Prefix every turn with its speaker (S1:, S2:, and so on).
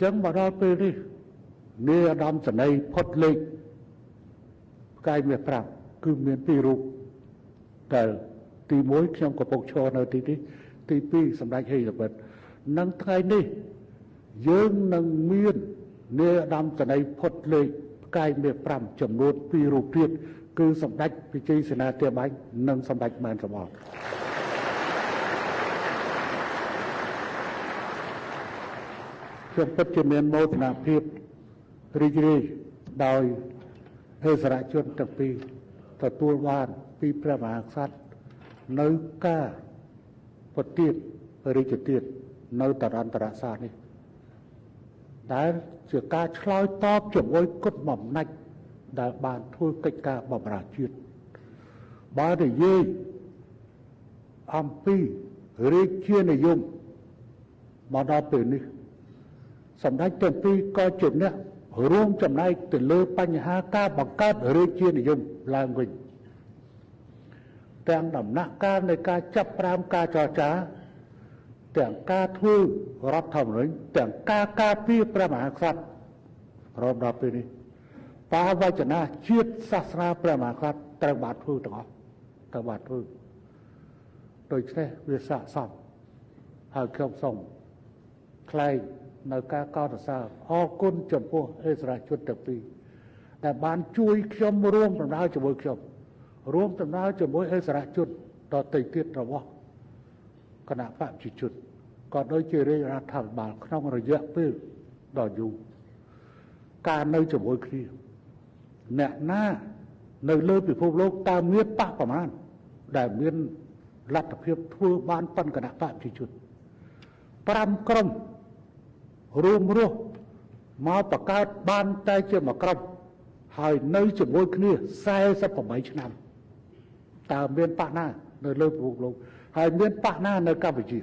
S1: ចឹងមកដល់ពេលនេះនាយឧត្តមសេនីយ៍ផុតលេខផ្កាយមាស5គឺមានពីររូបតែទី1ខ្ញុំកំពុងឈរនៅទីនេះទី2សម្ដេចហេសាបិតនិងថ្ងៃនេះយើងនឹងមាននាយឧត្តមសេនីយ៍ផុតលេខផ្កាយមាស5ចំនួន2រូបទៀតគឺសម្ដេចវិជ័យសេនាទាបាញ់និងសម្ដេចម៉ែនសំអល់ខ្ញុំពិតជាមានមោទនភាពរីករាយដោយអិសរាជជនទាំងពីរទទួលបានពីព្រះមហាក្សត្រនៅការប្រទានរាជទាននៅតរន្តរសានេះដែលជាការឆ្លើយតបជាមួយគុណបំណាច់ដែលបានធ្វើកិច្ចការបម្រើជាតិបើនិយាយអំពីរាជានិយមមកដល់ពេលនេះសម្ដេចទាំងពីរក៏ជាអ្នករួមចំណែកទៅលើបញ្ហាការបង្កើតរាជានិយមឡើងវិញទាំងដំណាក់កាលនៃការចាប់ផ្ដើមការចរចាទាំងការធ្វើរដ្ឋធម្មនុញ្ញទាំងការការពារព្រះមហាក្សត្ររហូតដល់ពេលនេះបាវចនាជាតិសាសនាព្រះមហាក្សត្រត្រូវបានធ្វើទាំងអស់ត្រូវបានធ្វើដូច្នេះវាស័ក្តិសមហើយខ្ញុំសូមថ្លែងនៅការកោតសរសើរអរគុណចំពោះអិសរាជជនទាំងពីរដែលបានជួយខ្ញុំរួមដំណើរជាមួយខ្ញុំរួមដំណើរជាមួយអិសរាជជនដទៃទៀតរបស់គណៈបក្សប្រជាជនក៏ដូចជារាជរដ្ឋាភិបាលក្នុងរយៈពេលដ៏យូរការនៅជាមួយគ្នាអ្នកណានៅលើពិភពលោកតើមានបក្សប្រមាណដែលមានលទ្ធភាពធ្វើបានប៉ុនគណៈបក្សប្រជាជន5ក្រុមរួមរស់មកបង្កើតបានតែជាមួយក្រុមហើយនៅជាមួយគ្នា48ឆ្នាំតើមានបក្សណានៅលើពិភពលោកហើយមានបក្សណានៅកម្ពុជា